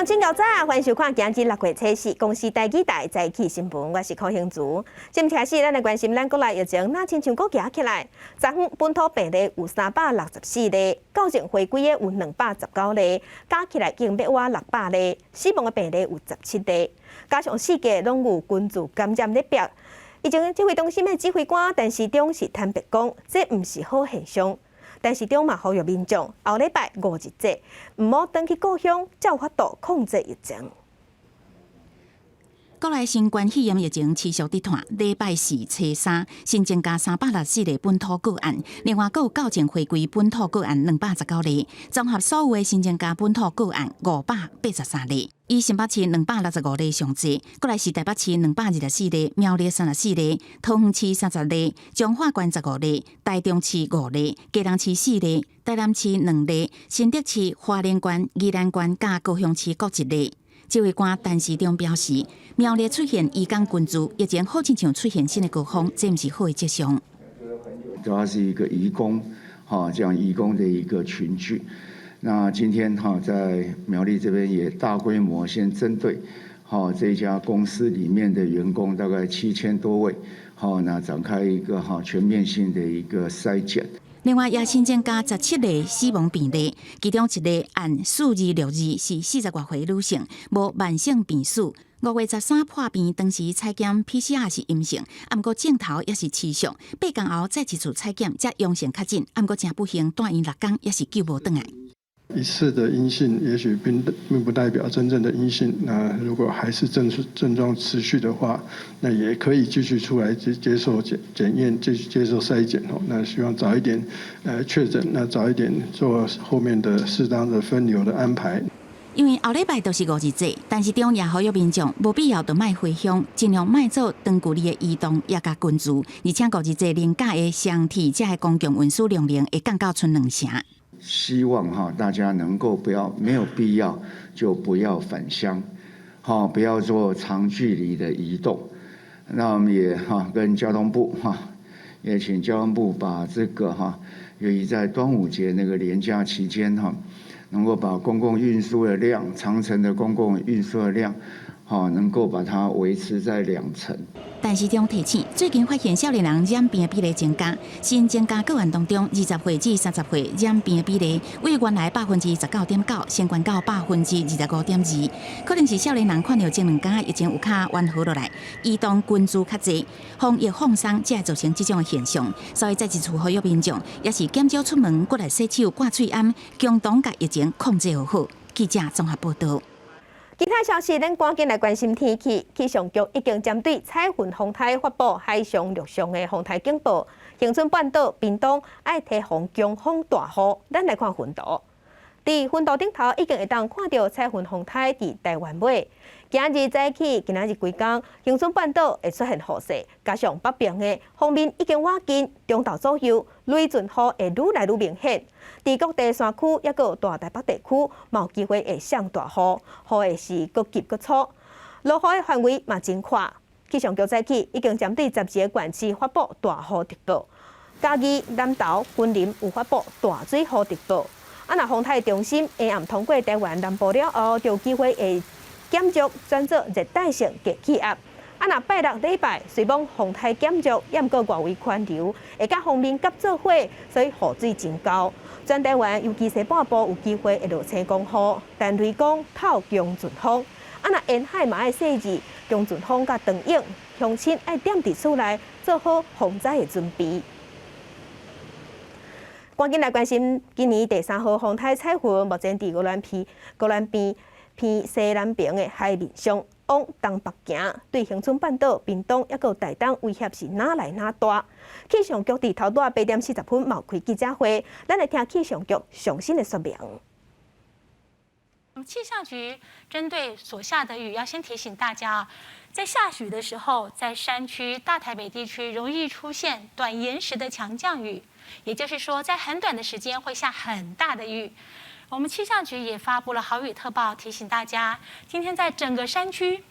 眾早晨，歡迎收看今日6月初四公視台語台早起新聞，我是柯興竹。今天是咱來關心咱國內疫情，若親像閣行起來。昨昏本土病例有364例，校正回歸的有219例，加起來已經欲倚600例。死亡的病例有17例，加上四界攏有群聚感染咧爆。疫情指揮中心的指揮官陳時中是坦白講，這毋是好現象。陳時中嘛呼籲民眾後禮拜五日節，毋好轉去故鄉，才有法度控制疫情。國內新冠肺炎疫情持續佇湠，禮拜四初三新增加364例本土個案，另外閣有校正回歸本土個案219例，綜合所有的新增加本土個案583例。以新北市265例上濟，過來是台北市224例，苗栗34例，桃園市30例，彰化縣15例，台中市5例，基隆市4例，台南市2例，新竹市、花蓮縣、宜蘭縣佮高雄市各1例。指揮官陳時中表示，苗栗出現移工群聚，疫情好親像出現新的高峰，這毋是好的跡象。主要是一個移工，哈，這樣移工的一個群聚。那今天哈在苗栗這邊也大規模先針對，哈這家公司裡面的員工大概7000多位，好，那展開一個哈全面性的一個篩檢。另外，也新增加17例死亡病例，其中一例按數字62是40外歲女性，無慢性病史。5月13破病，當時採檢 PCR 是陰性，毋過症頭猶是持續。8工後再一次採檢，才陽性確診，毋過誠不幸，蹛院6工猶是救無轉來。一次的陰性，也許並不代表真正的陰性。那如果還是症狀持續的話，那也可以繼續出來接受檢驗，繼續接受篩檢哦。那希望早一點確診，那早一點做後面的適當的分流的安排。因為後禮拜就是五日節，陳時中也呼籲民眾無必要就莫回鄉，盡量莫做長距離的移動，也共群聚。而且五日節連假的雙鐵這个公共運輸量能會降到賰2成。希望哈大家能夠不要沒有必要就不要返鄉，哈不要做長距離的移動。那我們也哈跟交通部哈也請交通部把這個哈，由於在端午節那個連假期間哈，能夠把公共運輸的量，長程的公共運輸的量，哈能夠把它維持在2成。陳時中提醒，最近發現少年人染病的比例增加，新增加個案當中，20歲至30歲染病的比例為原來19.9%，升懸到25.2%。可能是少年人看著前兩工疫情有較緩和落來，移動群聚較濟，防疫放鬆，才會造成這種的現象。所以再一次呼籲民眾，猶是減少出門，過來洗手、掛喙罨，共同共疫情控制好。記者綜合報道。其他消息，咱趕緊來關心天氣。氣象局已經針對彩雲風颱發布海上、陸上的風颱警報。恆春半島、屏東愛提防強風大雨。咱來看雲圖，佇雲圖頂頭已經會當看著彩雲風颱佇台灣尾。今日早起，今仔日規工，恆春半島會出現雨勢，加上北邊的鋒面已經倚近，中晝左右雷陣雨會愈來愈明顯。佇各地山區，抑閣有大台北地區，嘛有機會會降大雨，雨會是閣急閣粗，落雨的範圍嘛真闊。氣象局早起已經針對12個縣市發布大雨特報，嘉義、南投、雲林有發布大水雨特報。啊，若風颱中心下暗通過台灣南部了後，就有機會會減弱轉做熱帶性低氣壓。啊，若拜六禮拜雖罔風颱減弱，猶毋過外圍環流會佮鋒面夾做伙，所以雨水真厚。全台灣尤其西半部有機會會落青光雨，但雷公透強陣風。啊，若沿海嘛愛細緻強陣風佮長湧，鄉親愛踮佇厝內做好防災的準備。趕緊來關心今年第三號風颱彩雲，目前佇宜蘭偏西南邊的海面上往東北行，對恆春半島、屏東抑閣台東威脅是愈來愈大。氣象局佇頭拄仔8點40分嘛有開記者會，咱來聽氣象局上新的說明。氣象局針對所下的雨，要先提醒大家啊，在下雨的時候，在山區、大台北地區容易出現短延時的強降雨，也就是說，在很短的時間會下很大的雨。我們氣象局也發布了豪雨特報，提醒大家，今天在整個山區，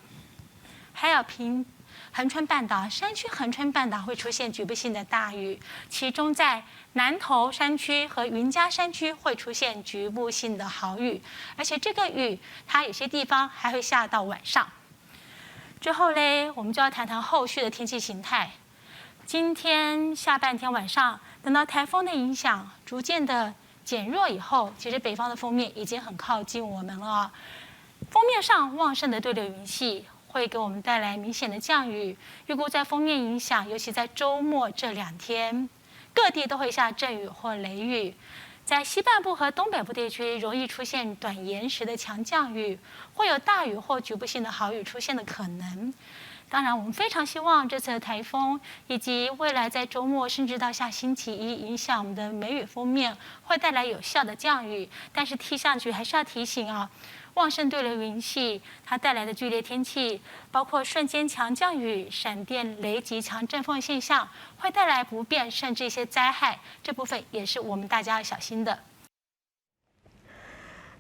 還有平恒春半岛山區，恆春半島會出現局部性的大雨，其中在南投山區和雲嘉山區會出現局部性的豪雨，而且這個雨它有些地方還會下到晚上。最後嘞，我們就要談談後續的天氣形態。今天下半天晚上，等到颱風的影響逐漸的減弱以後，其實北方的鋒面已經很靠近我們了。鋒面上旺盛的對流雲系會給我們帶來明顯的降雨。預估在鋒面影響，尤其在週末這兩天，各地都會下陣雨或雷雨。在西半部和東北部地區，容易出現短延時的強降雨，會有大雨或局部性的豪雨出現的可能。當然，我們非常希望這次的颱風以及未來在週末甚至到下星期一影響我們的梅雨鋒面，會帶來有效的降雨。但是氣象局還是要提醒啊，旺盛對流雲系它帶來的劇烈天氣，包括瞬間強降雨、閃電、雷擊、強陣風現象，會帶來不便甚至一些災害。這部分也是我們大家要小心的。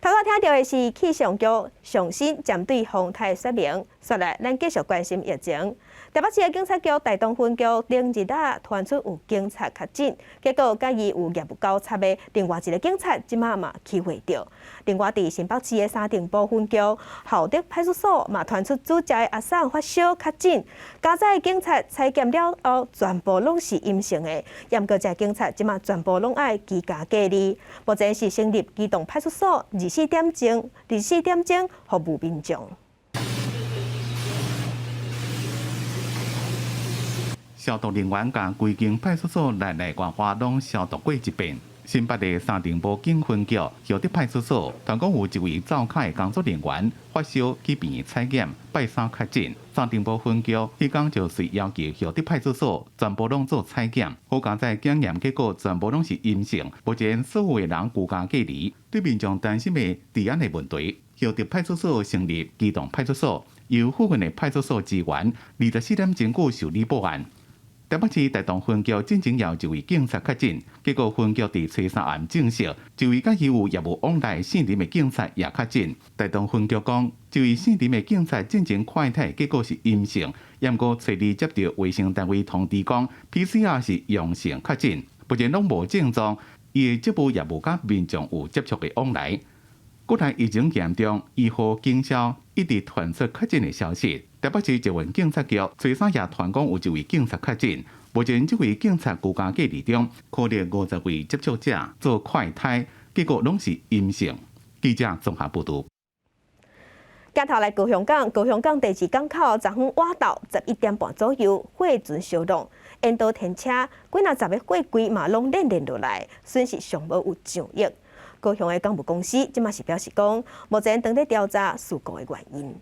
頭拄聽著的是氣象局上新針對風颱說明，紲來咱繼續關心疫情。台北市的警察局大東分局頂日仔傳出有警察確診，結果佮伊有業務交叉的另外一個警察，這馬嘛起火著。另外，佇新北市的三重埔分局厚德派出所嘛傳出主食的阿嬸發燒確診，佳哉警察採檢了後全部攏是陰性的，毋過這警察這馬全部攏愛居家隔離。目前是成立機動派出所24點鐘，24點鐘服務民眾。消毒人員共規間派出所內內外外攏消毒過一遍。新北的三重埔警分局孝德派出所，傳講有一位灶跤的工作人員發燒去病院採檢，拜三確診。三重埔分局彼工就隨要求孝德派出所全部攏做採檢，好佳哉檢驗結果全部攏是陰性。目前所有的人居家隔離，對民眾擔心的治安的問題，孝德派出所成立機動派出所，由附近的派出所支援，24點鐘久受理報案。台北市大同分局進前也有一位警察確診，結果分局佇初三暗證實，一位佮伊有業務往來姓林的警察也確診。大同分局講，這位姓林的警察進前快篩結果是陰性，毋過初二接到衛生單位通知講 PCR 是陽性確診，目前攏無症狀，伊的職務也無佮民眾有接觸的往來。國內疫情嚴重，醫護警消一直傳出確診的消息。台北市捷運警察局初三也傳講有一位警察確診，目前這位警察居家隔離中，可能50位接觸者做快篩，結果攏是陰性。記者綜合報導。鏡頭來高雄港，高雄港第二港口昨昏晚晝11點半左右，貨船燒挵，沿道停車，幾若十个貨櫃嘛攏連連落來，損失上無有上億。高雄的港務公司這馬是表示講，目前正佇調查事故的原因。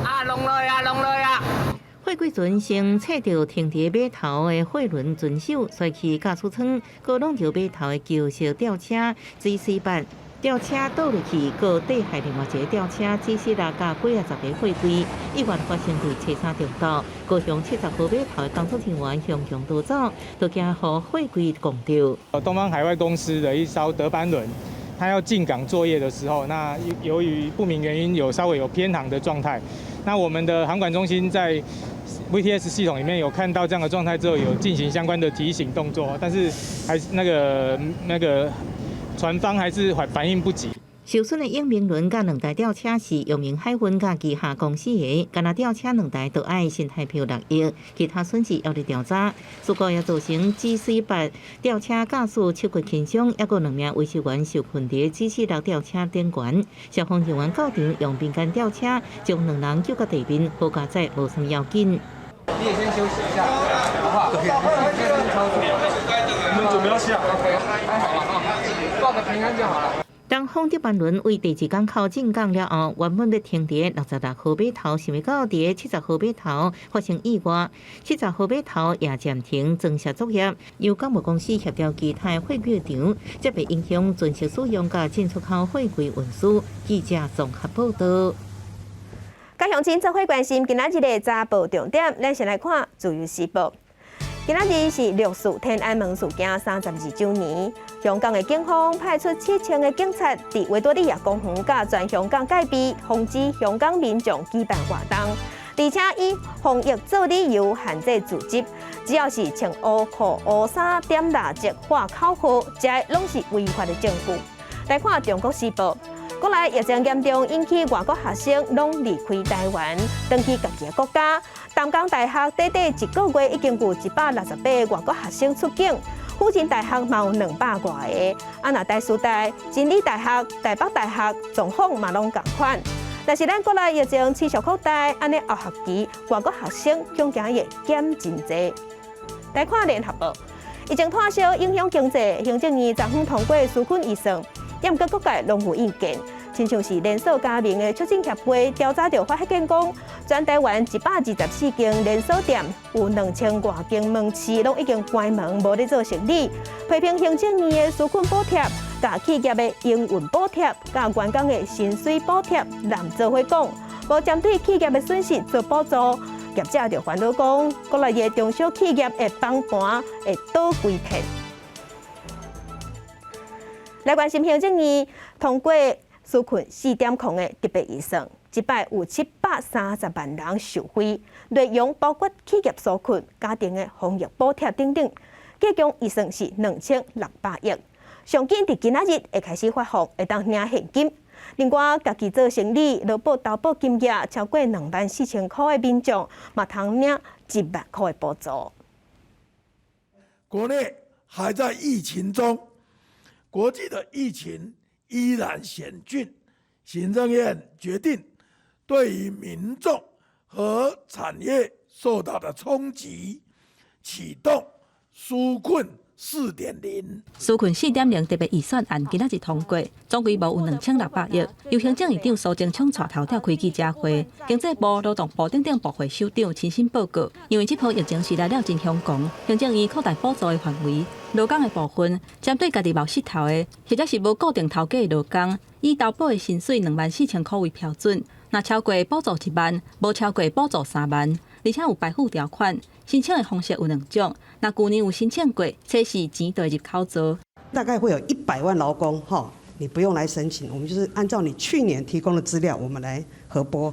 啊，弄落啊，弄落啊！貨櫃船先切著停佇碼頭的貨輪船首，摔去駕駛艙，閣挵著碼頭的舊式吊車 GC 8吊車倒落去，閣綴害另外一個吊車 GC 6佮幾仔十个貨櫃。意外發生佇初三中晝，高雄70號碼頭的工作人員雄雄逃走，都驚予貨櫃摃著。東方海外公司的一艘德班輪，它要進港作業的時候，那由於不明原因有稍微有偏航的狀態，那我們的航管中心在 VTS 系統裡面有看到這樣的狀態之後，有進行相關的提醒動作，但是還是那個船方還是反應不及。受損的永明輪佮兩台吊車是陽明海運佮旗下公司的，干焦吊車兩台都愛新台票6億，其他損失猶佇調查。事故也造成 GC 8吊車駕駛手骨輕傷，抑閣兩名維修員受困佇 GC 6吊車頂懸。消防人員到場用民間吊車將兩人救到地面，好佳哉無啥物要緊。你也先休息一下，好不好？先操作。我們準備要下。好了，報個平安就好了。當風德班輪為第二港口進港了後，原本欲停佇66號碼頭，想欲到佇70號碼頭發生意外，70號碼頭也暫停裝卸作業，由港務公司協調其他貨櫃場，才袂影響船隻使用佮進出口貨櫃運輸。記者綜合報導。佮鄉親做伙關心今仔日的早報重點，咱先來看《自由時報》。今仔日是六四天安門事件32週年，香港的警方派出7000个警察，佇維多利亞公園佮全香港戒備，防止香港民眾舉辦活動，而且以防疫做理由限制聚集，只要是穿烏褲、烏衫、點蠟燭、喊口號，這攏是違法的證據。來看《中國時報》，國內疫情嚴重，引起外國學生攏離開台灣，轉去家己的國家。淡江大學短短一個月已經有168個外國學生出境，輔仁大學嘛有200外個，啊若台師大、真理大學、台北大學狀況嘛攏仝款。但是咱國內疫情持續擴大，按呢後學期外國學生恐驚會減真濟。來看聯合報，疫情拖燒影響經濟，行政院昨昏通過紓困預算，毋過各界攏有意見。親像是連鎖加盟的促進協會調查著發現講，全台灣124間連鎖店有2000外間門市攏已經關門，無咧做生意。批評行政院的紓困補貼、共企業的營運補貼、佮員工的薪水補貼，濫做伙講，無針對企業的損失做補助。業者就煩惱講，國內的中小企業會崩盤，會倒規片。來關心行政院通過紓困4.0的特別預算，這擺有730萬人受惠，內容包括企業紓困、家庭的防疫補貼等等，計共預算是2600億。上緊佇今仔日會開始發放，會當領現金。另外，家己做生意、勞保投保金額超過24,000箍的民眾，嘛通領1萬箍的補助。國內還在疫情中，國際的疫情依然險峻，行政院決定對於民眾和產業受到的衝擊，啟動紓困4.0。紓困4.0特別預算案今仔日通過，總規模有2600億，由行政院長蘇貞昌帶頭召開記者會，經濟部、勞動部等等部會首長親身報告。因為這波疫情是來了真兇狂，行政院擴大補助的範圍，勞工的部分，針對家己無穡頭的，或者是無固定頭家的勞工，以投保的薪水24,000箍為標準，若超過補助1萬，無超過補助3萬，而且有排付條款。申請的方式有兩種，若舊年有申請過，測試錢就會入口做。大概會有100萬勞工，哈，你不用來申請，我們就是按照你去年提供的資料，我們來核撥。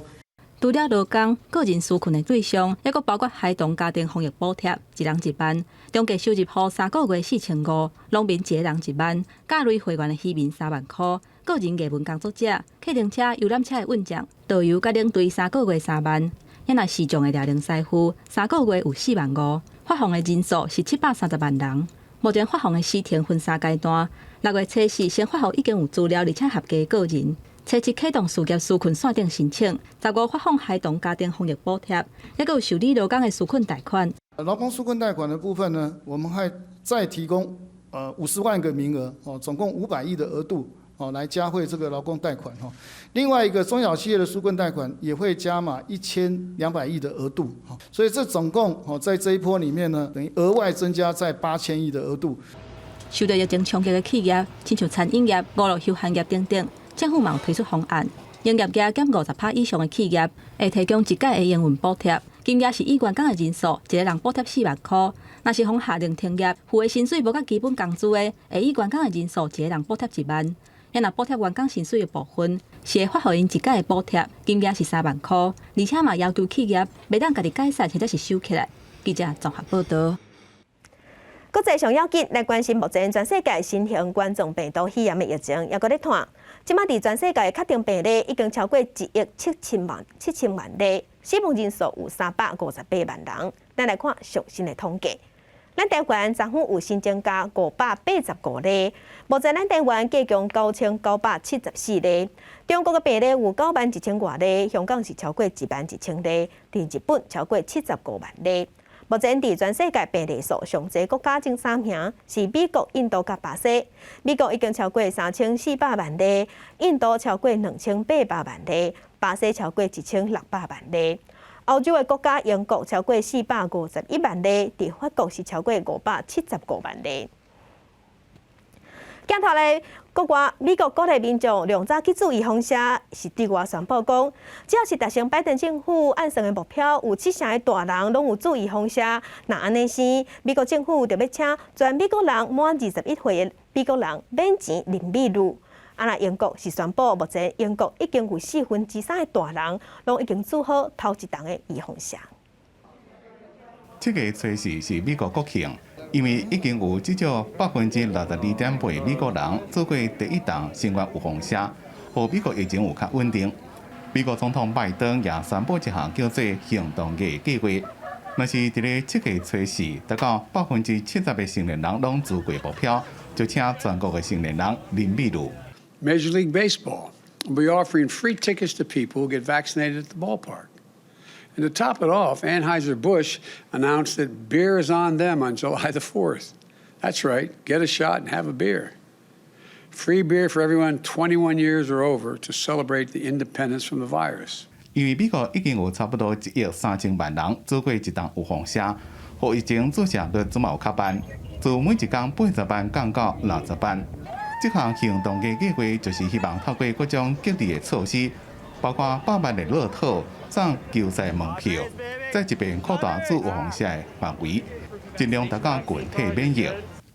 除了勞工個人紓困的對象，抑閣包括孩童家庭防疫補貼，一人1萬；中低收入戶3個月4500，農民一個人1萬；甲類會員的漁民3萬箍，個人藝文工作者、客貨車、遊覽車的運將、導遊佮領隊3個月3萬。遐若視障的掠龍師傅，3個月有4萬5，發放的人數是730萬人。目前發放的時程分三階段，6月初四先發予已經有資料而且合格的個人，初七啟動事業紓困線頂申請，15發放孩童家庭防疫補貼，抑閣有受理勞工的紓困貸款。勞工紓困貸款的部分呢，我們還再提供50萬個名額，哦，總共500億的額度。哦，來加惠這個勞工貸款哈。另外一個中小企業的紓困貸款也會加碼1200億的額度，所以這總共哦，在這一波裡面呢，等於額外增加在8000億的額度。受到疫情衝擊的企業，親像餐飲業、娛樂休閒業等等，政府嘛有推出方案，營業額減50%以上的企業會提供一屆的營運補貼，金額是以員工的人數，一個人補貼4萬箍。若是予下令停業，付的薪水無佮基本工資的，會以員工的人數，一個人補貼1萬。若補貼員工薪水的部分，是會發予𪜶一屆的補貼，金額是3萬箍，而且嘛要求企業袂當家己解散或者是收起來。記者綜合報導。國際上要緊來關心目前全世界新型冠狀病毒肺炎的疫情，猶閣咧湠。這馬佇全世界確定病例已經超過1億7000萬例，死亡人數有358萬人。咱來看上新的統計。咱台灣昨昏有新增加585例，目前咱台灣計共9974例。中國的病例有9萬1千外例，香港是超過1萬1千例，佇日本超過75萬例。目前佇全世界病例數上濟國家前三名是美國、印度佮巴西。美國已經超過3400萬例，印度超過2800萬例，巴西超過1600萬例。歐洲的國家英國超過451萬例，佇法國是超過575萬例。鏡頭咧，國外美國鼓勵民眾量早去注預防射，是對外宣布講，只要是達成拜登政府按算的目標，有七成的大人攏有注預防射，若按呢生，美國政府就欲請全美國人滿21歲的美國人免錢啉美祿。啊，若英國是宣布，目前英國已經有四分之三的大人攏已經注好頭一針的預防射。這个趨勢是美國國慶，因為已經有至少62.8%美國人做過第一針新冠預防射，予美國疫情有較穩定。美國總統拜登也宣布一項叫做行動的計劃，若是佇咧七月初四達到70%的成年人攏做過目標，就請全國的成年人啉美祿。 Major League Baseball will be offering free tickets to people who get vaccinated at the ballpark. And to top it off, Anheuser-Busch announced that beer is on them on July the 4th. That's right, get a shot and have a beer. Free beer for everyone 21 years or over to celebrate the independence from the virus. 因為美國已經有差不多1億3000萬人做過一針預防射，予疫情注射率這麼有較慢，自每一工80萬降到60萬。這項行動的計劃就是希望透過各種激勵的措施，包括百萬的樂透、送球賽門票，再一遍擴大注預防射的範圍，盡量達到群體免疫。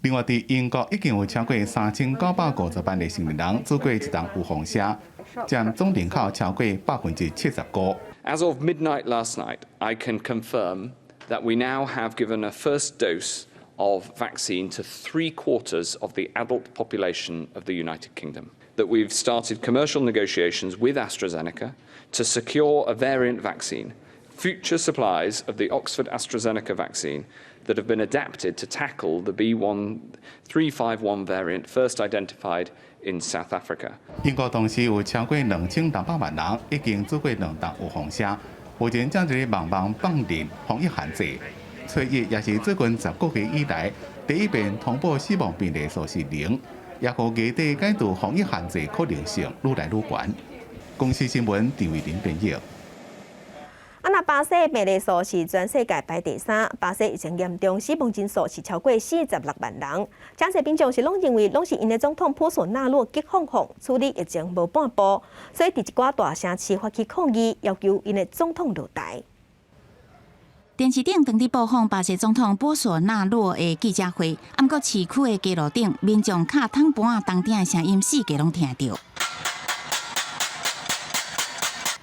另外，佇英國已經有超過3950萬的成年人做過一針預防射，佔總人口超過75%。 As of midnight last night, I can confirm that we now have given a first dose of vaccine to three quarters of the adult population of the United Kingdom. That we've started commercial negotiations with AstraZeneca to secure a variant vaccine, future supplies of the Oxford AstraZeneca vaccine that have been adapted to tackle the B1351 variant first identified in South Africa. 英國同時有超過2600萬人已經做過兩針預防射，目前正佇咧慢慢放寬防疫限制。初一也是最近10個月以來第一遍通報死亡病例數是零，也予月底解除防疫限制可能性愈來愈懸。公視新聞陳慧玲編譯。啊，若巴西病例數是全世界排第三，巴西疫情嚴重，死亡人數是超過46萬人。誠濟民眾是攏認為，攏是𪜶的總統波索納洛激放放處理疫情無半步，所以佇一寡大城市發起抗議，要求𪜶的總統落台。電視頂當佇播放巴西總統波索納洛的記者會，毋過市區的街路頂，民眾敲銅盤仔、銅鼎的聲音，四界攏聽著。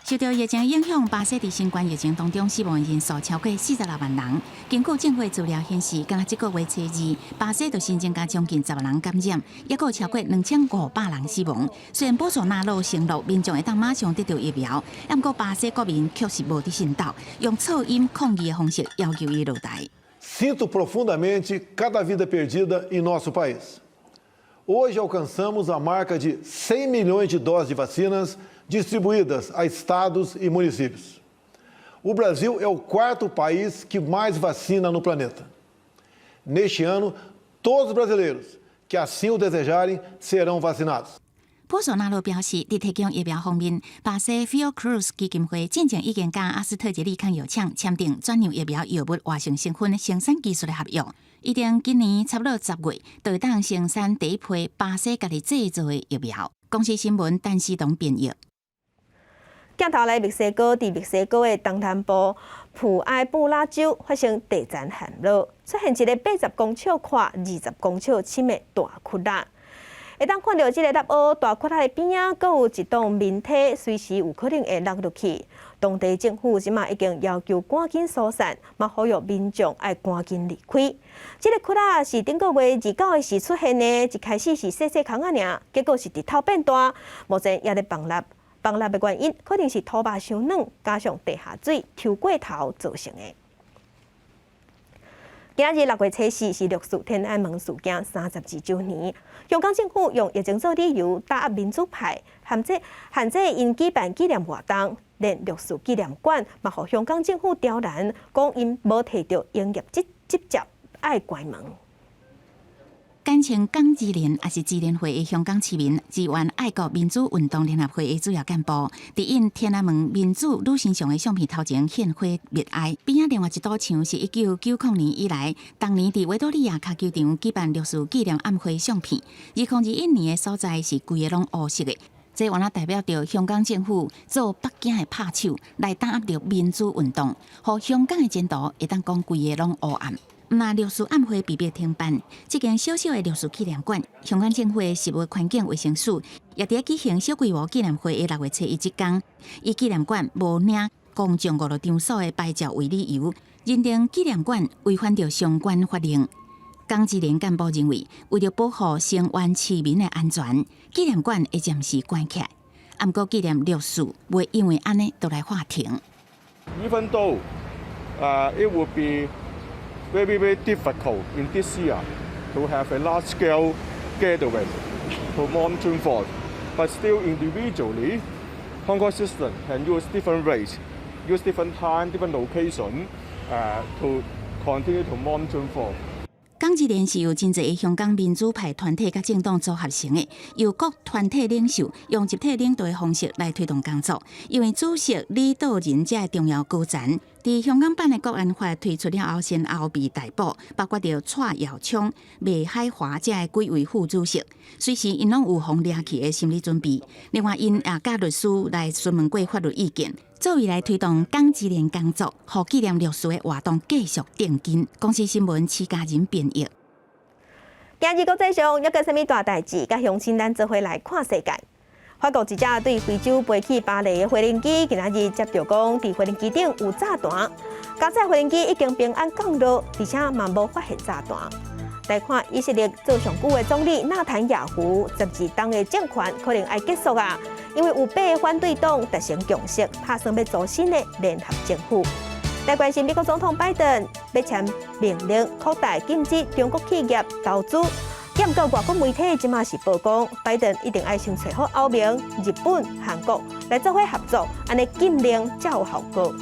受著疫情影響，巴西佇新冠疫情當中死亡人數超過46萬人。根據政府資料顯示，干焦這個月初二，巴西就新增加將近10萬人感染，抑閣有超過2500人死亡。雖然波索納洛承諾民眾會當馬上得著疫苗，毋過巴西國民確實無佇信鬥，用噪音抗議的方式要求伊落台。 Sinto profundamente cada vida perdida em nosso país. Hoje alcançamos a marca de 100 milhões de doses de vacinas distribuídas a estados e municípios. O Brasil é o quarto país que mais vacina no planeta. Neste ano, todos os brasileiros que assim o desejarem serão vacinados. 波索納洛表示，佇提供疫苗方面，巴西 Fiocruz 基金會進前已經佮阿斯特捷利康藥廠簽訂轉讓疫苗藥物活性成分生產技術的合約，預定今年差不多10月，就會當生產第一批巴西家己製造的疫苗。公視新聞陳思東編譯。鏡頭來墨西哥，佇墨西哥的東南部普埃布拉州發生地層陷落，出現一個80公尺寬、20公尺深的大窟仔。會當看著這个凹凹大窟仔的邊仔，閣有一棟民梯，隨時有可能會落落去。當地政府這馬已經要求趕緊疏散，嘛呼籲民眾愛趕緊離開。這个窟仔是頂個月29的時出現的，一開始是細細空仔爾，結果是日頭變大，目前猶咧崩落。崩落的原因可能是土壩傷軟，加上地下水抽過頭造成的。今仔日6月初四是六四天安門事件32週年，香港政府用疫情做理由打壓民主派，限制𪜶舉辦紀念活動，連六四紀念館嘛，予香港政府刁難，講𪜶無提著營業執照，愛關門。簡稱港支聯抑是支聯會的香港市民支援愛國民主運動聯合會的主要幹部，佇𪜶天安門民主女神像的相片頭前獻花默哀。邊仔另外一堵牆是1990年以來，當年佇維多利亞跤球場舉辦六四紀念暗會相片。2021年的所在是規个攏烏色的。這原來代表著香港政府做北京的拍手來打壓著民主運動，予香港的前途會當講規个攏烏暗。毋但六四暗會被迫停辦，這間小小的六四紀念館，香港政府的食物環境衛生署也佇舉行小規模紀念會的6月初一這工，以紀念館無領公眾娛樂場所的牌照為理由，認定紀念館違反著相關法令。港支聯幹部認為，為著保護聲援市民的安全，紀念館會暫時關起來。毋過紀念六四，袂因為按呢就來喊停。 Even though it would be very, very difficult in this year to have a large-scale gathering to mourn June 4th, but still individually, Hong Kong citizens can use different ways, use different time, different location to continue to mourn June 4th. 港支聯是由真濟香港民主派團體佮政黨組合成的，由各團體領袖用集體領導的方式來推動工作。因為主席李道仁這个重要高層，佇香港版的國安法推出了後，先後被逮捕，包括著蔡耀昌、麥海華這幾位副主席，隨時𪜶攏有予掠去的心理準備。另外，𪜶也佮律師來詢問過法律意見。作為來推動港支聯工作，予紀念六四的活動繼續定金。公視新聞徐家仁編譯。今日國際上猶閣啥物大代誌？佮鄉親咱做伙來看世界。法國一隻對非洲飛去巴黎的飛行機，今仔日接著講，佇飛行機頂有炸彈，佳哉飛行機已經平安降落，而且嘛無發現炸彈。來看以色列做上久的總理納坦雅胡12冬的政權可能愛結束啊，因為有八个反對黨達成共識，拍算欲組新的聯合政府。來關心美國總統拜登欲簽命令擴大禁止中國企業投資，毋過外國媒體這馬是報講，拜登一定愛先揣好歐盟、日本、韓國來做伙合作，按呢禁令才有效果。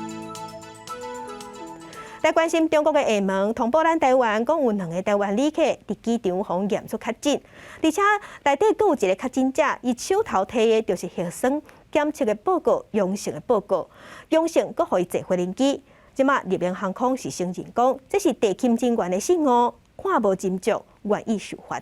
來關心中國的廈門通報咱台灣，講有兩个台灣旅客佇機場予驗出確診，而且內底閣有一个確診者，伊手頭提的就是核酸檢測的報告，陽性的報告，陽性閣予伊坐飛行機。這馬立榮航空是承認講，這是地勤人員的失誤，看無斟酌，願意受罰。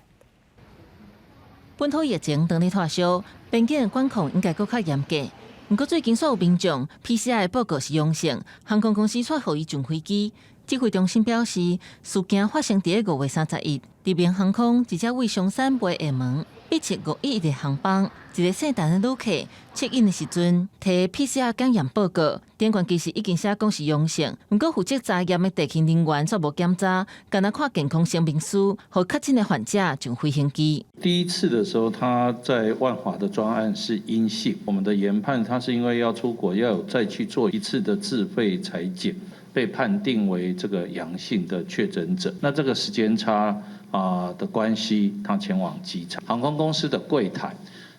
本土疫情當咧拖燒，邊境管控應該閣較嚴格。毋過最近煞有民眾 PCR 報告是陽性，航空公司煞予伊上飛機。指揮中心表示，事件發生佇5月31，立榮航空一隻對松山飛廈門 B7511的航班，一个姓陳的旅客 check in 的時陣提 PCR 檢驗報告，頂懸其實已經寫講是陽性，毋過負責查驗的地勤人員煞無檢查，干焦看健康聲明書，予確診的患者上飛行機。第一次的時候，他在萬華的專案是陰性，我們的研判他是因為要出國，要有再去做一次的自費採檢，被判定為這個陽性的確診者。那這個時間差啊的關係，他前往機場，航空公司的櫃檯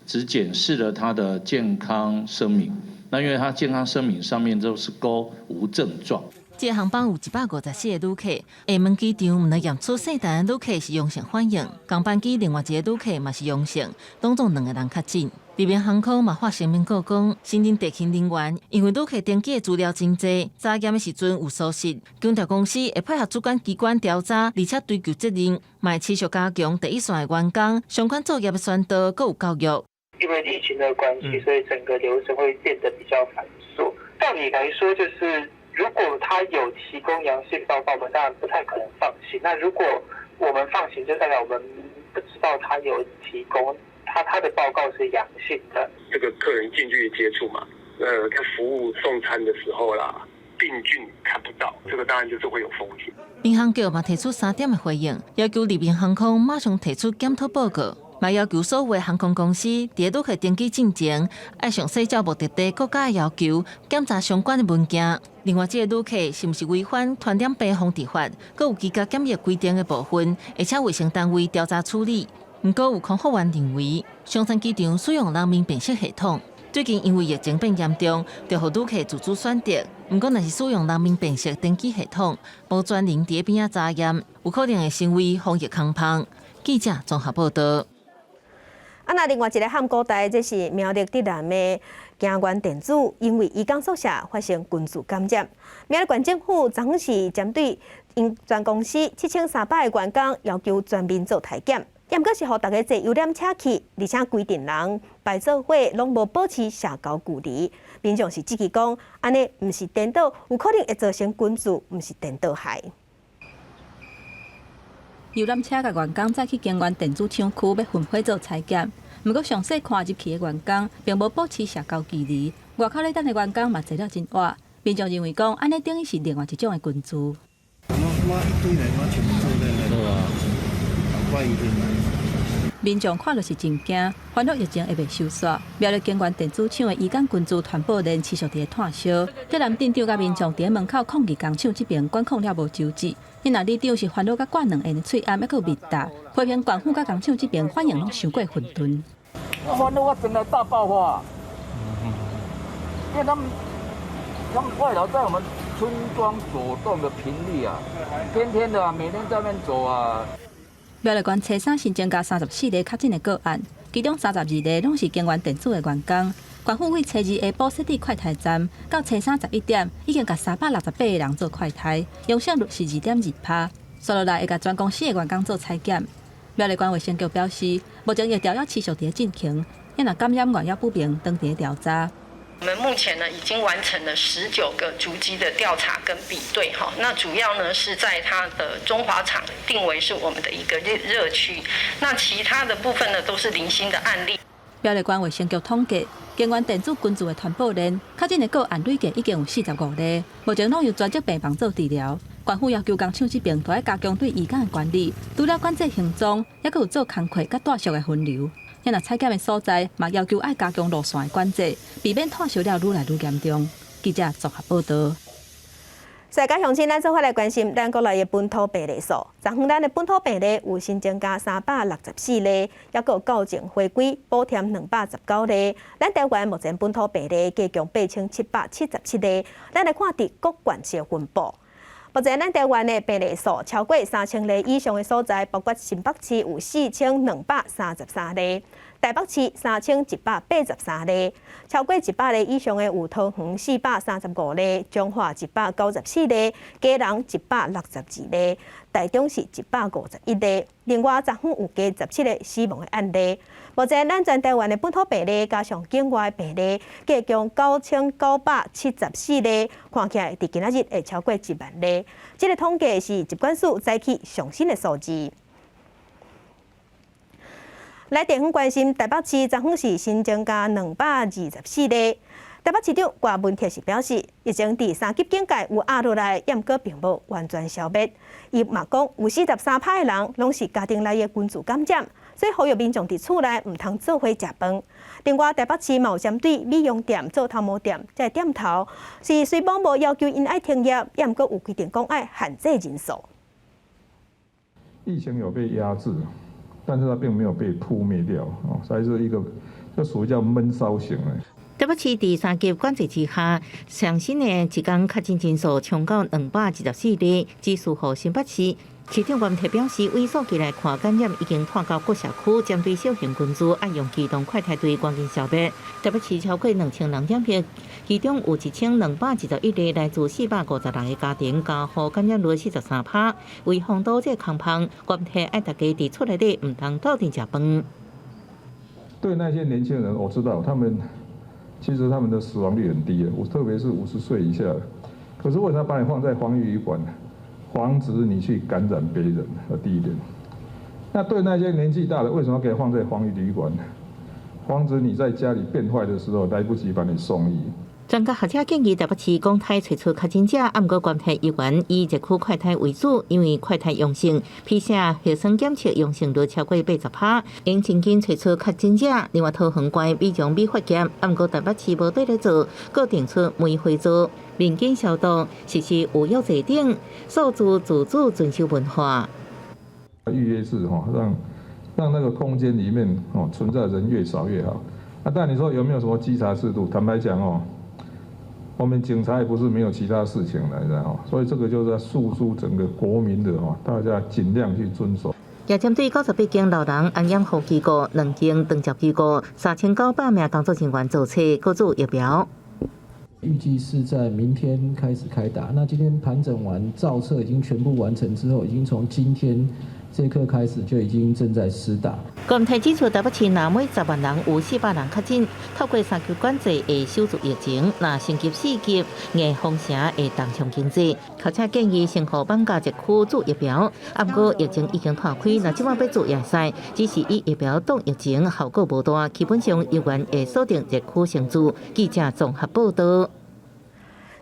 只檢視了他的健康聲明。那因為他健康聲明上面都是勾無症狀。這個航班有154個旅客，廈門機場毋但驗出姓陳的旅客是陽性反應，仝班機另外一个旅客嘛是陽性，總共兩个人確診。立榮航空嘛發聲明告講，承認地勤人員因為旅客登記的資料真濟，查驗的時陣有疏失，強調公司會配合主管機關調查，而且追究責任，嘛會持續加強第一線的員工相關作業的宣導，閣有教育。因為疫情的關係，所以整個流程會變得比較繁瑣。道理來說，就是如果他有提供陽性報告，我們當然不太可能放行。那如果我們放行，就代表我們不知道他有提供。他的報告是陽性的。這個客人近距離接觸嘛，在服務送餐的時候啦，病菌看不到，這個當然就是會有風險。民航局嘛提出三點的回應，要求立榮航空馬上提出檢討報告，嘛要求所有航空公司佇旅客登機進前，愛詳細照目的地國家的要求檢查相關的文件。另外，這个旅客是毋是違反傳染病防治法，閣有居家檢疫規定的部分，會請衛生單位調查處理。毋過有空服員認為，松山機場使用人面辨識系統，最近因為疫情變嚴重，就予旅客自主選擇。毋過，若是使用人面辨識登機系統，無專人佇邊仔查驗，有可能會成為防疫空縫。記者綜合報道。啊，那另外一个漢古代，這是苗栗竹南的京元電子，因為移工宿舍發生群聚感染。苗栗縣政府昨昏是針對𪜶全公司7300個員工，要求全面做篩檢，毋過是予逐家坐遊覽車去，而且規陣人排做伙，攏無保持社交距離。民眾是質疑講，按呢毋是顛倒，有可能會造成群聚，毋是顛倒害。遊覽車共員工載去京元電子廠區，欲分批做採檢。毋過詳細看入去的員工，並無保持社交距離，外口咧等的員工嘛坐了真倚。民眾認為講，按呢等於是另外一種的群聚。一堆人全部坐在那，對啊，怪一堆人。民眾看著是真驚，煩惱疫情會袂收煞。苗栗京元電子廠的移工群聚傳播鏈持續佇咧湠燒。竹南鎮長佮民眾佇咧門口抗議工廠這邊管控了無周至。彼若里長是煩惱佮掛兩緣的喙罨，猶閣有面罩，批評縣府佮工廠這邊反應攏傷過混沌。我煩惱我整個大爆發，因為他們外勞在我們村莊走動的頻率啊，天天的啊，每天在那邊走啊。苗栗縣初三新增加34例確診的個案，其中32例攏是京元電子的員工。縣府為初二下晡設置快篩站，到初三11點已經共368個人做快篩，陽性率是2.2%。紲落來會共全公司的員工做採檢。苗栗縣衛生局表示，目前疫調猶持續佇咧進行，若感染源猶不明，當佇咧調查。我們目前呢已經完成了19個足跡的調查跟比對，哈，那主要呢是在它的中華廠定為是我們的一個熱熱區，那其他的部分呢都是零星的案例。苗栗縣衛生局統計，京元電子群聚的傳播鏈，確診的個案累計已經有45例，目前攏由專責病房做治療。縣府要求工廠這邊都愛加強對移工的管理，除了管制行蹤，猶閣有做工課佮帶俗的分流。若採檢的所在，嘛要求愛加強路線的管制，避免湠燒了愈來愈嚴重。記者綜合報道。世界鄉親，咱做伙來關心咱國內的本土病例數。昨昏咱的本土病例有新增加364例，猶閣有校正回歸補添219例。咱台灣目前本土病例加共8777例。咱來看佇各縣市的分布。目前咱台灣的病例數超過3000例以上的所在，包括新北市有4233例，台北市3183例，超過100例以上的有桃園435例，彰化194例，基隆162例，台中市151例。另外，昨昏有加17個死亡的案例。目前咱全台灣的本土病例加上境外病例，加共9974例，看起來佇今仔日會超過1萬例。這個統計是疾管署早起上新的數字。來地方關心，台北市昨昏是新增加224例。台北市長郭文鐵是表示，疫情佇三級警戒有壓落來，毋過並無完全消滅。伊嘛講，有43%的人攏是家庭內的群聚感染，所以呼籲民眾佇厝內毋通做伙食飯。另外，台北市嘛有針對美容店、做頭毛店這个店頭，是雖罔無要求𪜶愛停業，毋過有規定講愛限制人數。疫情有被壓制，但是它並沒有被撲滅掉，哦，所以是一個，這屬於叫悶燒型的。台北市佇三級管制之下，上新的一工確診人數衝到224例，只輸予新北市。市長郭文表示，以數據來看，感染已經湠到各社區，針對小型群聚，愛用機動快篩隊趕緊消滅。台北市超過2000人染疫，其中有1221例來自456個家庭，家戶感染率43%。為防堵這個空芳，郭文愛大家佇厝內底毋通鬥陣食飯。對那些年輕人，我知道他們其實他們的死亡率很低，我特別是50歲以下。可是為什麼把你放在防疫旅館？防止你去感染別人，第一點。那對那些年紀大的，為什麼給放在防疫旅館？防止你在家裡變壞的時候來不及把你送醫。專家學者建議台北市公胎揣出確診者，毋過關係醫院以熱區快篩為主，因為快篩陽性，PCR 核酸檢測陽性率超過80%，應盡緊揣出確診者。另外，桃園縣美容美髮業，毋過台北市無綴咧做，閣定出梅花座、面巾消毒、實施預約制等，數字自主遵守文化。預約制哈，讓那個空間裡面哦存在人越少越好。啊，但你說有沒有什麼稽查制度？坦白講哦。我們警察也不是沒有其他事情來的哦，所以這個就是在訴諸整個國民的哦，大家盡量去遵守。也針對98間老人安養護機構、兩間長照機構、3900名工作人員做測，閣注疫苗。預計是在明天開始開打。那今天盤整完造冊已經全部完成之後，已經從今天這刻開始就已經正在施打。國提指出，台北市若每10萬人有400人確診，透過三級管制會守住疫情。若升級4級，硬封城會重創經濟。學者建議先予放假熱區注疫苗，啊，毋過疫情已經拖開，若這擺欲注也會使，只是以疫苗擋疫情效果無大，基本上猶原會鎖定熱區先注。記者綜合報道。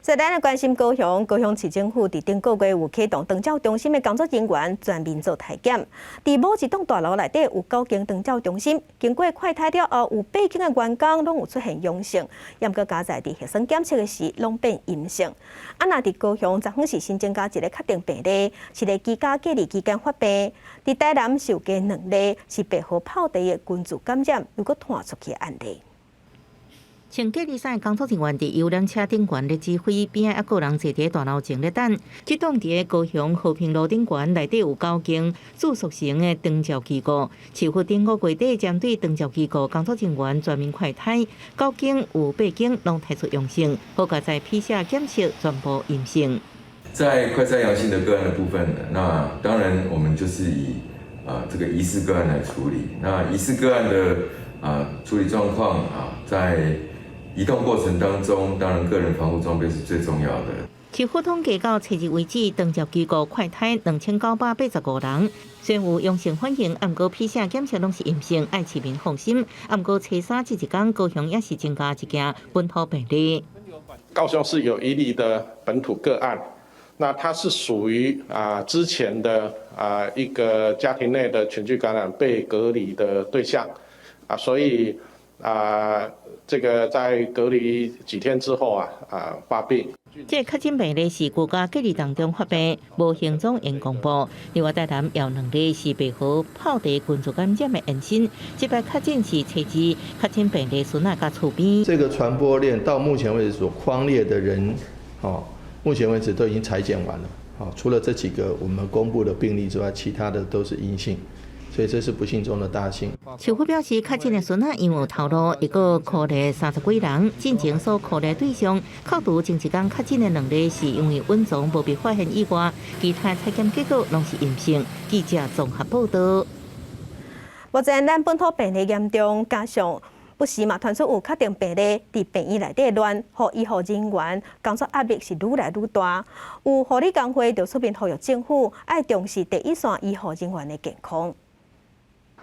所以，咱來關心高雄，高雄市政府佇頂個月有啟動長照中心的工作人員全面做體檢。佇某一棟大樓內底有九間長照中心，經過快篩了後，有八間的員工攏有出現陽性，毋過佳哉佇核酸檢測的時攏變陰性。啊，若佇高雄昨昏是新增加一个確定病例，是佇居家隔離期間發病。佇台南是有加兩例，是白河泡茶的群聚感染，又閣傳出去的案例。穿隔離衫工作人員佇遊覽車頂懸咧指揮，邊仔猶閣有人坐佇大樓前咧等。這棟佇高雄和平路頂懸內底有九間住宿型的長照機構，市府頂個月底針對長照機構工作人員全面快篩，九間有八間攏提出陽性，好佳哉 PCR 檢測全部陰性。在快篩陽性的個案的部分，那當然我們就是以這個疑似個案來處理。那疑似個案的處理狀況啊，在移動過程當中，當然個人防護裝備是最重要的。市府統計到初二為止，長照機構快篩2985人，雖然有陽性反應，毋過 PCR 檢測攏是陰性，愛市民放心。毋過初三這一工，高雄也是增加一件本土病例。高雄市有一例的本土個案，那它是屬於之前的一個家庭內的群聚感染被隔離的對象，所以這個在隔離幾天之後發病。這個確診病例是居家隔離當中發病，無行蹤應公布。另外，台南有兩例是白河泡茶群聚感染的延伸。這擺確診是初二確診病例孫仔佮厝邊。這個傳播鏈到目前為止所匡列的人，哦，目前為止都已經採檢完了。哦，除了這幾個我們公布的病例之外，其他的都是陰性。所以這是不幸中的大幸。市府表示，確診的孫仔因有頭路，一個隔離30幾人，進前所隔離對象，扣除前一工確診的兩例是因為隱藏無被發現以外，其他採檢結果攏是陰性。記者綜合報道。目前咱本土病例嚴重，加上不時嘛傳出有確定病例佇病院內底亂，予醫護人員工作壓力是愈來愈大。有護理工會就出面呼籲政府愛重視第一線醫護人員的健康。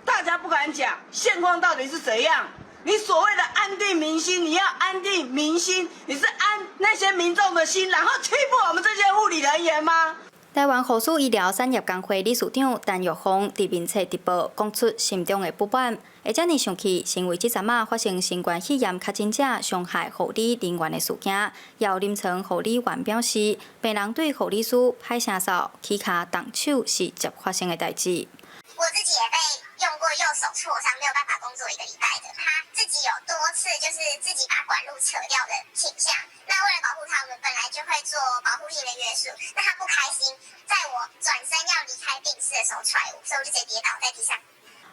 大家不敢講現況到底是怎樣？你所謂的安定民心，你要安定民心，你是安那些民眾的心，然後欺負我們這些護理人員嗎？台灣護士醫療產業工會理事長陳玉鳳佇面冊直播，講出心中的不滿。會遮爾生氣，是因為這陣仔發生新冠肺炎確診者傷害護理人員的事件。也有臨床護理員表示，病人對護理師歹聲掃、起跤動手是常發生的代誌。我自己也被用過右手挫傷，沒有辦法工作一個禮拜的。他自己有多次就是自己把管路扯掉的傾向。那為了保護他，我們本來就會做保護性的約束。那他不開心，在我轉身要離開病室的時候踹我，所以我就直接跌倒在地上。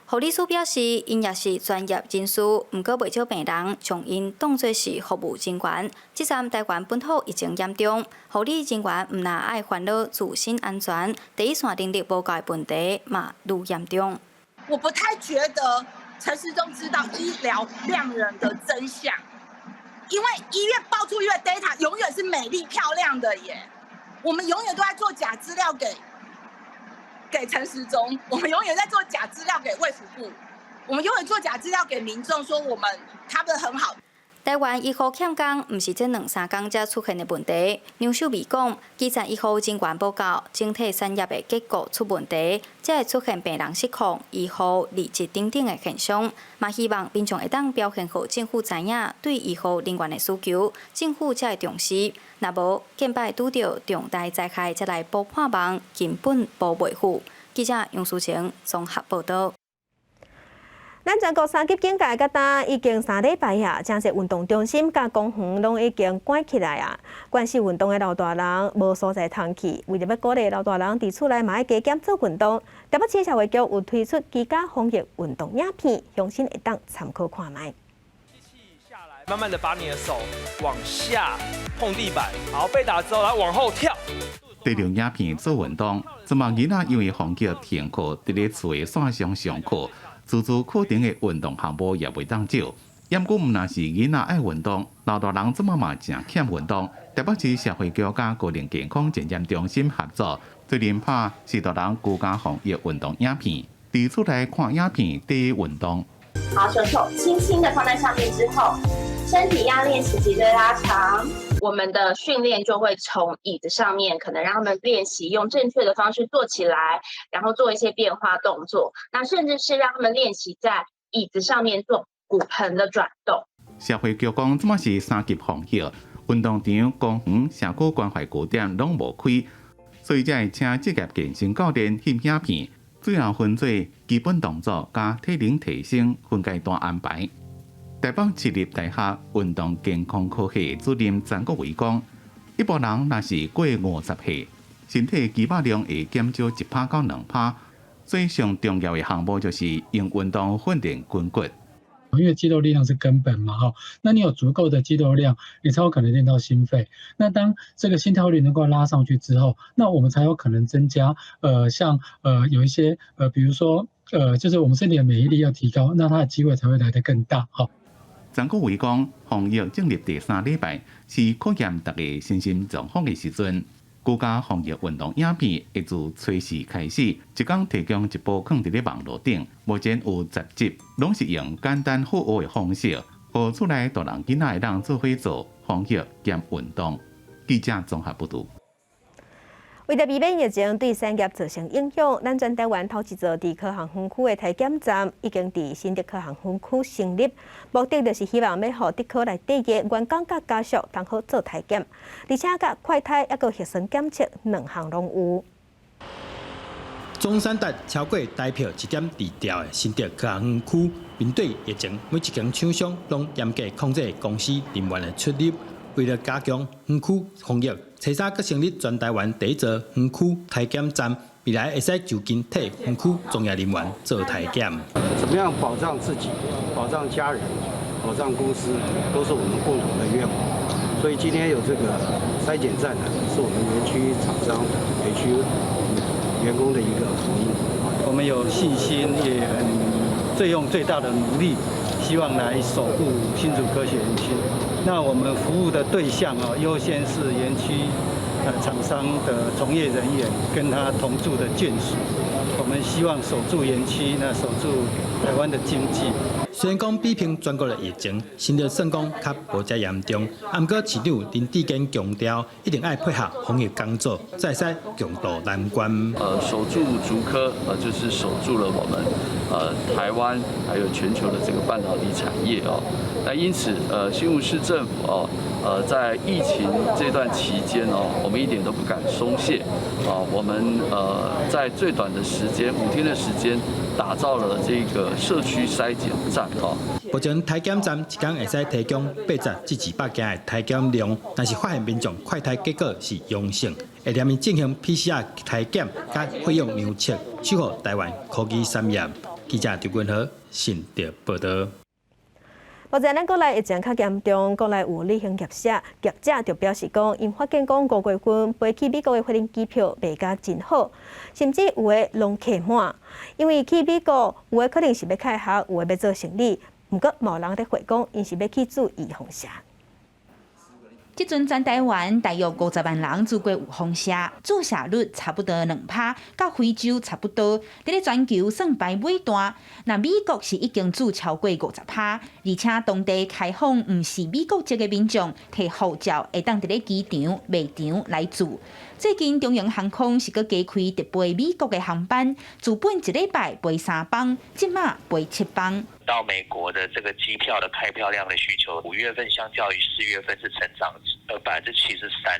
護理師表示，𪜶也是專業人士，毋過袂少病人將𪜶當作是服務人員。這陣台灣本土疫情嚴重，護理人員毋但愛煩惱自身安全，第一線人力無夠的問題嘛愈嚴重。我不太覺得陳時中知道醫療量人的真相，因為醫院報出去的 data 永遠是美麗漂亮的耶，我們永遠都在做假資料給陳時中，我們永遠在做假資料給衛福部，我們永遠做假資料給民眾，說我們他們很好。台灣醫護欠工，毋是這兩三工才出現的問題。楊秀美講，基層醫護人員無夠，整體產業的結構出問題，才會出現病人失控、醫護離職等等的現象。嘛希望民眾會當表現予政府知影對醫護人員的需求，政府才會重視。若無，見擺拄著重大災害才來補破網，根本補袂赴。記者楊淑晴綜合報道。咱全國三級警戒到今已經3禮拜啊，誠濟運動中心佮公園攏已經關起來啊。關心運動的老大人無所在通去，為著欲鼓勵老大人佇厝內嘛愛加減做運動，台北市社會局有推出居家防疫運動影片，鄉親會當參考看覓。慢慢的把你的手往下碰地板，好，被打之後來往後跳。綴著影片做運動，這馬囡仔因為防疫停課，佇咧厝的線上上課。自主課程的運動項目也袂當少，毋過毋但是囡仔愛運動，老大人這馬嘛誠欠運動。台北市社會局佮高齡健康檢驗中心合作，最近拍序大人居家防疫運動影片，佇厝內看影片綴運動。好，手手輕輕的放在上面之後，身體要練習脊椎拉長。我們的訓練就會從椅子上面，可能讓他們練習用正確的方式坐起來，然後做一些變化動作。那甚至是讓他們練習在椅子上面做骨盆的轉動。社會局講，這馬是三級防疫，運動場、公園、社區關懷據點攏無開，所以才會請職業健身教練翕影片，主要分做基本動作佮體能提升分階段安排。台北市立大學運動健康科系主任張國偉講，一般人若是過50歲，身體肌肉量會減少1%到2%，所以上重要的項目就是用運動訓練筋骨。因為肌肉力量是根本嘛，哈，那你有足夠的肌肉量，你才有可能練到心肺。那當這個心跳率能夠拉上去之後，那我們才有可能增加，像有一些，比如說，就是我們身體的免疫力要提高，那它的機會才會來得更大，哈。張國偉講，防疫進入第三禮拜，是考驗大家身心狀況的時陣。居家防疫運動影片會自初四開始，一工提供一部囥佇咧網路頂，目前有10集，攏是用簡單好學的方式，予厝內大人囡仔會當做伙做防疫兼運動。記者綜合報導。為著避免疫情對產業造成影響，咱全台灣頭一座佇科學園區的體檢站已經佇新竹科學園區成立，目的就是希望欲予竹科內底的員工佮家屬通好做體檢，而且佮快篩猶閣核酸檢測兩項攏有。中山搭超過台票1.2兆的新竹科學園區，面對疫情，每一間廠商攏嚴格控制公司人員的出入，為了加強園區防疫，初三閣成立全台灣第一座園區體檢站，未來會使就近替園區從業人員做體檢。怎麼樣保障自己、保障家人、保障公司，都是我們共同的願望。所以今天有這個篩檢站呢，是我們園區廠商、園區員工的一個福音。我們有信心，也很最用最大的努力，希望來守護新竹科學園區。那我們服務的對象啊，優先是園區廠商的從業人員跟他同住的眷屬。我們希望守住園區，那守住台灣的經濟。雖然講比拼全國的疫情，新竹算講較無遮嚴重，毋過市長林智堅強調，一定愛配合防疫工作，才會使共渡難關。守住竹科，就是守住了我們台灣還有全球的這個半導體產業哦。那因此，新竹市政府哦，在疫情這段期間哦，我們一點都不敢鬆懈啊。我們在最短的時間，5天的時間，打造了這個社區篩檢站哦。目前體檢站一工會使提供80至200件的體檢量，若是發現民眾快篩結果是陽性，會連伊進行 PCR 體檢佮費用量測，守護台灣科技產業。記者張君和新竹報導。目前咱國內疫情較嚴重，國內有旅行業者業者就表示講，𪜶發現講5月份飛去美國的飛行機票賣甲真好，甚至有的攏客滿。因為去美國有的可能是欲開學，有的欲做生理，毋過嘛有人佇回講，𪜶是欲去注預防射。這陣全台灣大約50萬人注過預防射，注射率差不多2%，佮非洲差不多。佇咧全球算排尾段。若美國是已經注超過50%，而且當地開放毋是美國籍的民眾提護照，會當佇咧機場賣場來注。最近長榮航空是閣加開直飛美國的航班，自本一禮拜飛三班，這馬飛七班。到美國的這個機票的開票量的需求，5月份相較於4月份是成長73%。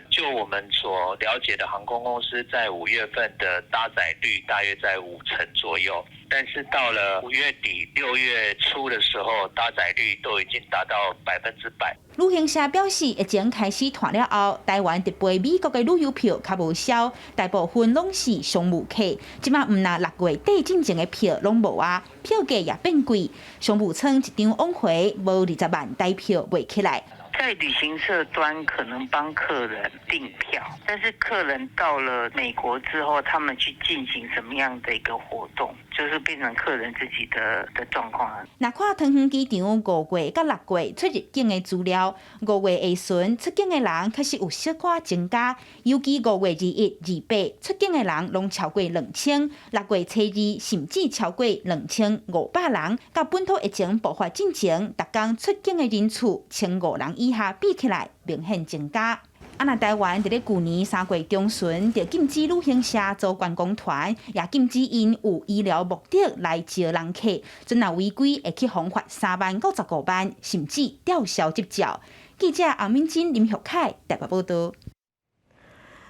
就我們所了解的航空公司，在5月份的搭載率大約在5成左右。但是到了5月底6月初的時候，搭載率都已經達到100%。旅行社表示，疫情開始湠了後，台灣直飛美國的旅遊票較無銷，大部分攏是商務客。這馬毋但6月底進前的票攏無啊，票價也變貴。商務艙一張往回無20萬台票賣起來。在旅行社端可能幫客人訂票，但是客人到了美國之後，他們去進行什麼樣的一個活動，就是變成客人自己的狀況。若看桃園機場5月佮6月出入境的資料，5月下旬出境的人確實有小可增加，尤其5月21、28出境的人攏超過2000，6月初2甚至超過2500人。佮本土疫情爆發進前，逐工出境的人次1500人以下比起來，明顯增加。啊，若台灣佇咧舊年3月中旬就禁止旅行社做觀光團，也禁止𪜶有醫療目的來招人客，準若違規會去予罰3萬到15萬，甚至吊銷執照。記者洪敏珍、林玉凱台北報道。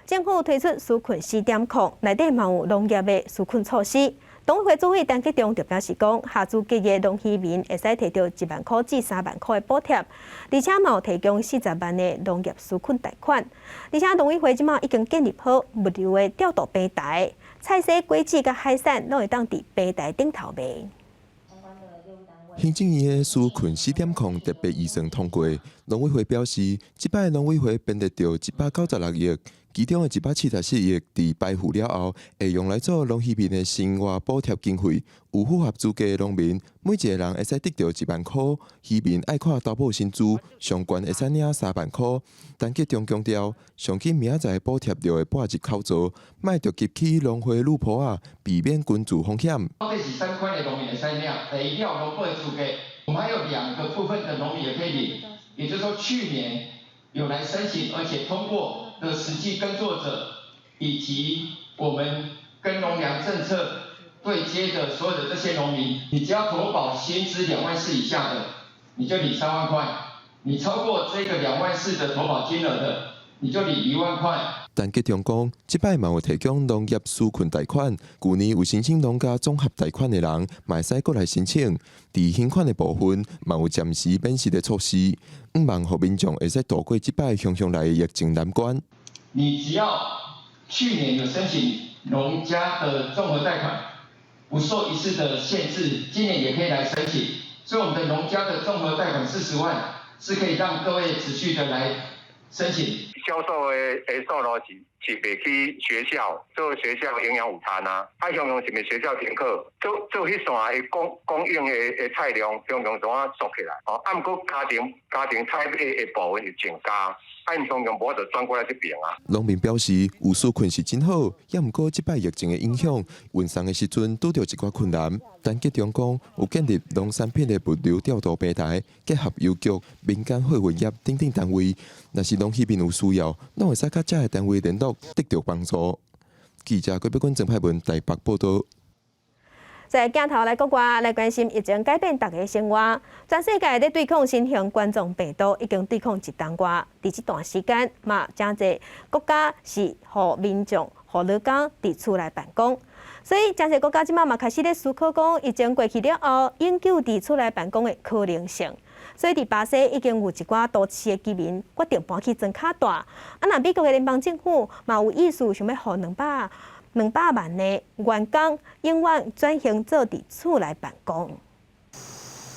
政府推出紓困4.0，內底嘛有農業的紓困措施。農委會主委陳吉仲就表示講，合資格的農漁民會使提著1萬箍至3萬箍的補貼，而且嘛有提供40萬的農業紓困貸款。而且農委會這馬已經建立好物流的調度平台，菜蔬、果子佮海產攏會當佇平台頂頭賣。行政院的紓困4.0特別預算通過，農委會表示，這擺農委會編列著196億，其中的174億佇排付了後，會用來做農漁民的生活補貼經費。有符合資格的農民，每一个人會使得著1萬箍；漁民愛看投保薪資，上懸會使領3萬箍。陳吉仲強調，上緊明仔載補貼就會撥入口座，莫著急起農會女婆仔，避免均注風險。到底是啥款的農民會使領？一定要農會資格。我們還有兩個部分的農民也可以領，也就是說去年有來申請而且通過的實際耕作者，以及我們跟農糧政策對接的所有的這些農民，你只要投保薪資2萬4以下的，你就領3萬塊；你超過這個2萬4的投保金額的，你就領1萬塊。陳吉仲講，這擺嘛有提供農業紓困貸款，舊年有申請農家綜合貸款的人，嘛會使閣來申請。佇還款的部分，嘛有暫時免息的措施，向望予民眾會使渡過這擺洶洶來的疫情難關。你只要去年有申請農家的綜合貸款，不受一次的限制，今年也可以來申請。所以我們的農家的綜合貸款40萬，是可以讓各位持續的來申請。銷售的數路是袂去學校做學校營養午餐啊，啊，常常是毋學校停課，做彼線的供應的菜量，常常怎啊縮起來。哦，啊，毋過家庭採買的部分有增加，啊，𪜶常常無法度轉過來這邊啊。農民表示，有紓困是真好，也毋過這擺疫情的影響，運送的時陣拄著一寡困難。陳吉仲講，有建立農產品的物流調度平台，結合郵局、民間貨運業等等單位，若是農漁民有需要，攏會使佮遮个單位聯絡，得著幫助。記者郭碧君、曾派文台北報道。在鏡頭來國外來關心疫情改變大家生活，全世界咧對抗新型冠狀病毒已經對抗一冬外，佇這段時間嘛，誠濟國家是予民眾予勞工佇厝內辦公，所以誠濟國家這馬嘛開始咧思考講，疫情過去了後，永久佇厝內辦公的可能性。所以佇巴西已經有一寡都市的居民決定搬去莊跤蹛。啊，若美國的聯邦政府嘛有意思想欲予200萬的員工永遠轉型做佇厝內辦公。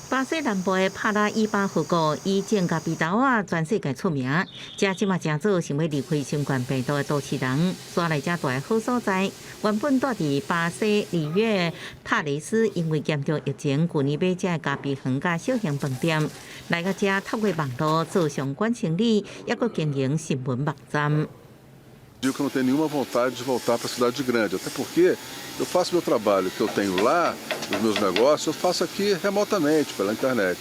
巴西南部的帕拉伊巴河谷以種咖啡豆仔，全世界出名。遮這馬誠早想欲離開新冠病毒的都市人，徙來遮蹛的好所在。原本蹛佇巴西里約塔雷斯，因為嚴重疫情，舊年買遮的咖啡園佮小型飯店，來到遮透過網路做相關生理，猶閣經營新聞網站。 Digo que eu não tenho nenhuma vontade de voltar para a cidade grande, até porque eu faço meu trabalho que eu tenho lá, os meus negócios, eu faço aqui remotamente, pela internet.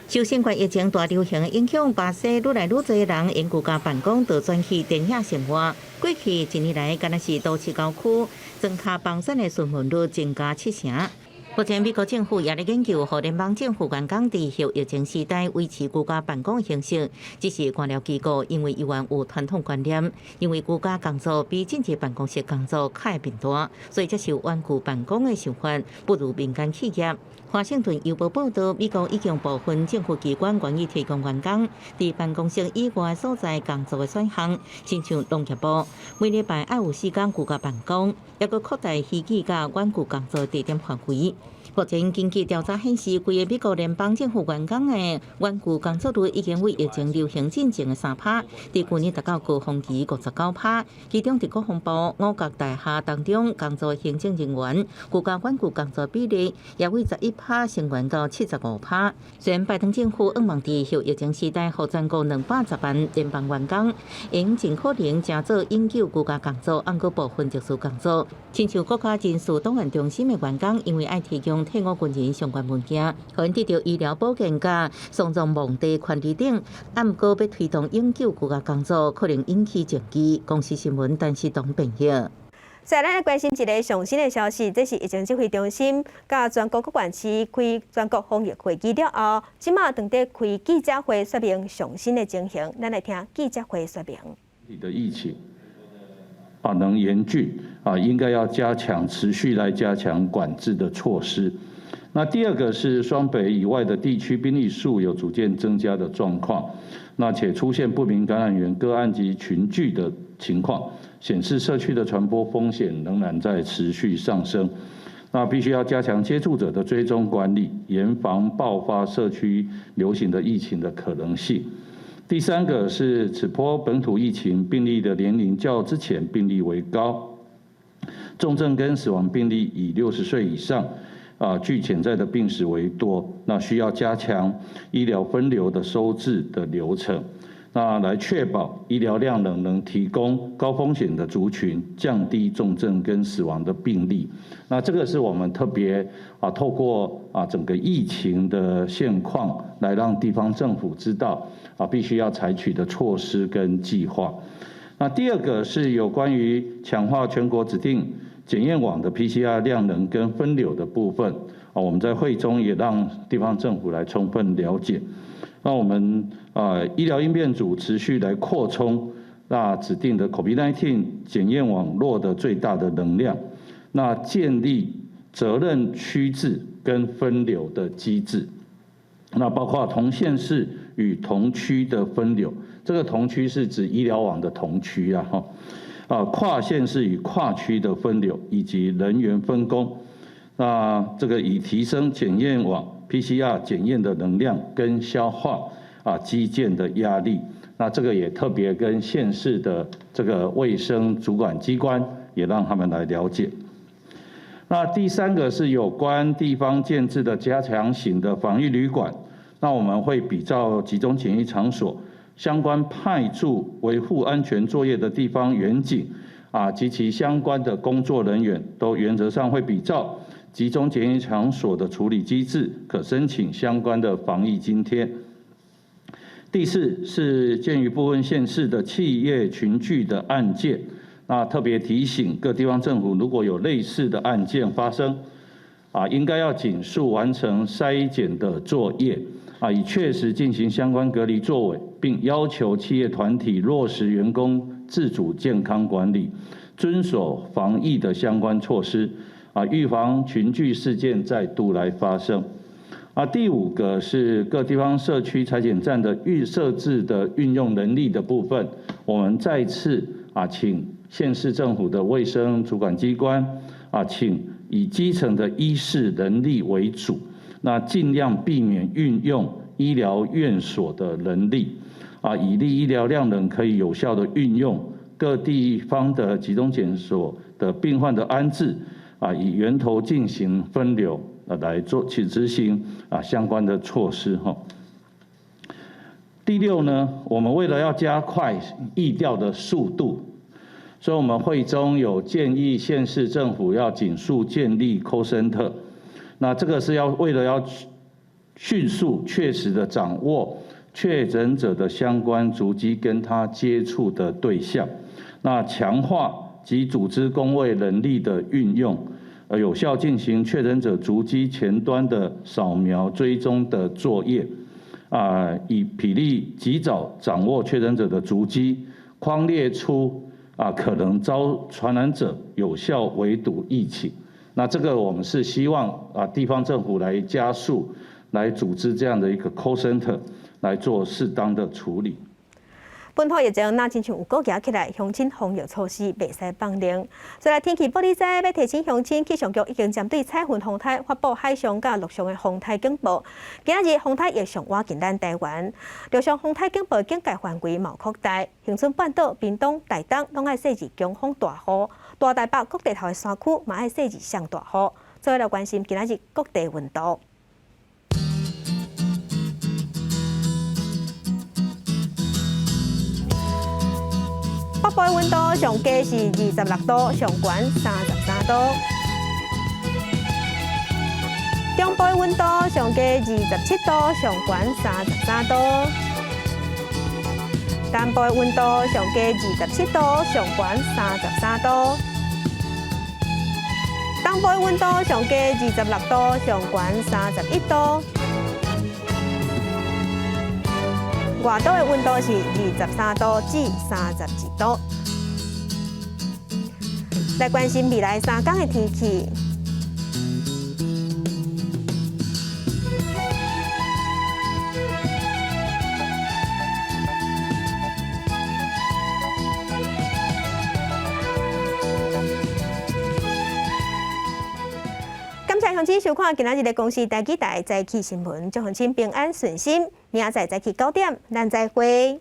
受新冠疫情大流行的影響，巴西愈來愈濟人用居家辦公，就轉去田野生活。過去一年來，敢若是都市郊區莊跤房產的詢問率增加七成。目前美國政府也咧研究，予聯邦政府員工佇後疫情時代維持居家辦公形式。只是官僚機構因為猶原有傳統觀念，認為居家工作比進入辦公室工作較會變大，所以接受遠距辦公的想法不如民間企業。華盛頓郵報報導，美國已經部分政府機關願意提供員工佇辦公室以外所在工作的選項，親像農業部每禮拜愛有時間居家辦公，抑閣擴大虛擬佮遠距工作地點範圍。目前根據調查顯示，規个美國聯邦政府員工的遠距工作率已經為疫情流行進前的3趴，佇舊年達到高峰期59趴。其中佇國防部五角大廈當中工作行政人員居家遠距工作比例也為11趴升懸到75趴。雖然拜登政府向望佇後疫情時代，予全國210萬聯邦員工會盡可能成做永久居家工作，毋過部分特殊工作，親像國家人事檔案中心的員工，因為愛提供退伍軍人相關文件，予𪜶得著醫療保健佮喪葬墓地權利等，毋過欲推動永久居家工作，可能引起爭議。公視新聞陳世東編譯。再來，咱關心一个上新的消息，這是疫情指揮中心佮全國各縣市開全國防疫會議了後，這馬正佇開記者會說明上新的情形。咱來聽記者會說明。的疫情啊，能嚴峻啊，應該要加強持續來加強管制的措施。那第二個是雙北以外的地區病例數有逐漸增加的狀況，那且出現不明感染源個案及群聚的情況，顯示社區的傳播風險仍然在持續上升。那必須要加強接觸者的追蹤管理，嚴防爆發社區流行的疫情的可能性。第三個是此波本土疫情病例的年齡較之前病例為高，重症跟死亡病例以60歲以上，具潛在的病史為多，那需要加強醫療分流的收治的流程，那來確保醫療量能能提供高風險的族群，降低重症跟死亡的病例。那這個是我們特別透過整個疫情的現況，來讓地方政府知道必須要採取的措施跟計劃。那第二個是有關於強化全國指定檢驗網的 PCR 量能跟分流的部分啊，我們在會中也讓地方政府來充分了解。那我們醫療應變組持續來擴充那指定的 COVID-19 檢驗網絡的最大的能量，那建立責任區制跟分流的機制，那包括同縣市與同區的分流，這個同區是指醫療網的同區啊，哈。跨縣市與跨區的分流以及人員分工，那這個以提升檢驗網 PCR 檢驗的能量跟消化基建的壓力，那這個也特別跟縣市的這個衛生主管機關也讓他們來了解。那第三個是有關地方建置的加強型的防疫旅館，那我們會比照集中檢疫場所。相關派駐維護安全作業的地方員警及其相關的工作人員，都原則上會比照集中檢疫場所的處理機制，可申請相關的防疫津貼。第四是鑑於部分縣市的企業群聚的案件，那特別提醒各地方政府，如果有類似的案件發生，應該要盡速完成篩檢的作業，以確實進行相關隔離作為。並要求企業團體落實員工自主健康管理，遵守防疫的相關措施，預防群聚事件再度來發生。第五個是各地方社區採檢站的預設置的運用能力的部分，我們再次請縣市政府的衛生主管機關請以基層的醫事人力為主，那盡量避免運用醫療院所的人力。以利醫療量能可以有效的運用各地方的集中檢所的病患的安置，以源頭進行分流，來做去執行相關的措施哈。第六呢，我們為了要加快疫調的速度，所以我們會中有建議縣市政府要盡速建立 call center，那這個是要為了要迅速確實的掌握確診者的相關足跡跟他接觸的對象，那強化及組織公衛人力的運用，有效進行確診者足跡前端的掃描追蹤的作業，啊，以比例及早掌握確診者的足跡，匡列出啊可能遭傳染者，有效圍堵疫情。那這個我們是希望啊地方政府來加速，來組織這樣的一個 call center 來做適當的處理。本土疫情若親像有閣夯起來，鄉親防疫措施袂使放冗。所以天氣報你知，欲提醒鄉親，氣象局已經針對彩雲風颱發布海上佮陸上的風颱警報。今仔日風颱會上倚近咱台灣，陸上風颱警報警戒範圍嘛擴大，恆春半島、屏東、台東攏愛設置強風大雨，大台北各地頭的山區嘛愛設置上大雨。做伙來關心今仔日各地溫度。北部的溫度上低是26度，上懸33度。中部的溫度上低27度，上懸33度。南部的溫度上低27度，上懸33度。東部的溫度上低26度，上懸31度。外島的溫度是23度至31度。來關心未來3天的天氣。感謝鄉親收看今仔日的公視台語台早起新聞，祝鄉親平安順心。明仔載早起9點，咱再會。